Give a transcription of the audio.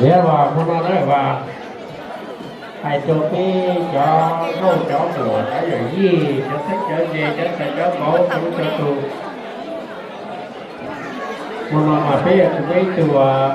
Thiab as hmo no na as hais rau peb cov nkauj cov muam, cov yawm yij, cov txheeb cov ze, cov txais cov vauv, cov ub cov tus, hmo no mas peb yog tug peb tug as,